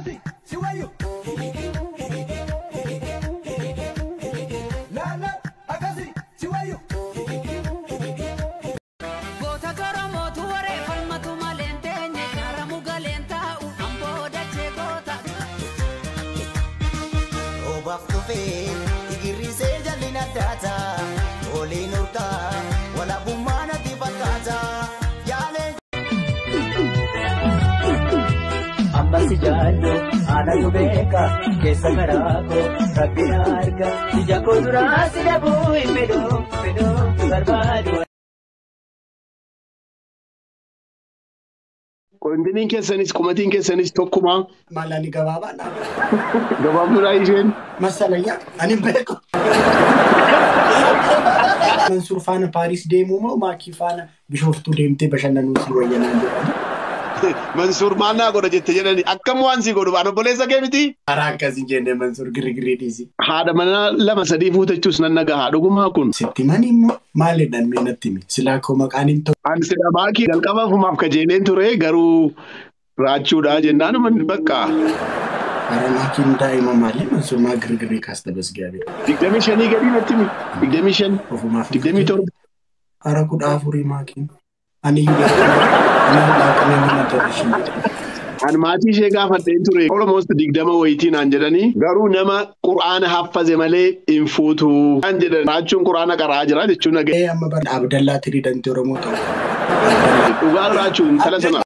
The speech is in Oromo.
Akkasi si wayyu. Laala akkasi si wayyu. Goota Oromootu waree falmatu malee hin teenye gaara mugaleen taa'u hamboo dachee goota. Obaaf dhufee igirrisee jalli addaata oliin urgaa walaabummaa natti fakkaata yaalee. Amma si jaallu anatu beeka keessa garaa koo rakkina arga ija koo duraa si dhabuu hin fedhuu fedhuu barbaadu. Qontiniin keessanis qumatiin keessanis tokkuma. Maal ani gabaabaadha. Gabaabduudha isheen. Masalayyaa ani hin beeku. Mansuur faana Paaris deemuu moo Maakii faana Bishooftuu deemtee bashannanuu si wayyanaan jedhani. Mansuur maal naa godha jette jedhani akkam waan si godhu waan obboleessa kee miti. Karaa akkas hin jenne Mansuur girgirii dhiisi. Haadha manaa lama sadii fuutachuus nan nagahaa dhugumaa kun. Sitti mani immoo maal jedhan mee natti himi. Silaa koo maqaan hin ta'u. Ani sila Maakii jalqaba ofumaaf kajeeleen ture garuu raachuudha jennaan bakka. Karaa Maakiin daa'ima maali Mansuur maa girgirii kaasta basgaabe. 25 gadi natti himi. 25. Ofumaaf. 27. Karaa 14 Maakiin. Ani iyyuu ani dhaaqamee mana darrishin. An maatii ishee gaafadheen ture. Almost 20 wayitii naan jedhanii garuu nama qur'aana haffaze malee hin fuutu. Naan jedhan raachuun qur'aana qaraa jira jechuun nagaya. Amma bara Abdallaa Tiriidantii Oromoo ta'u. Dhugaa raachuu intala sana.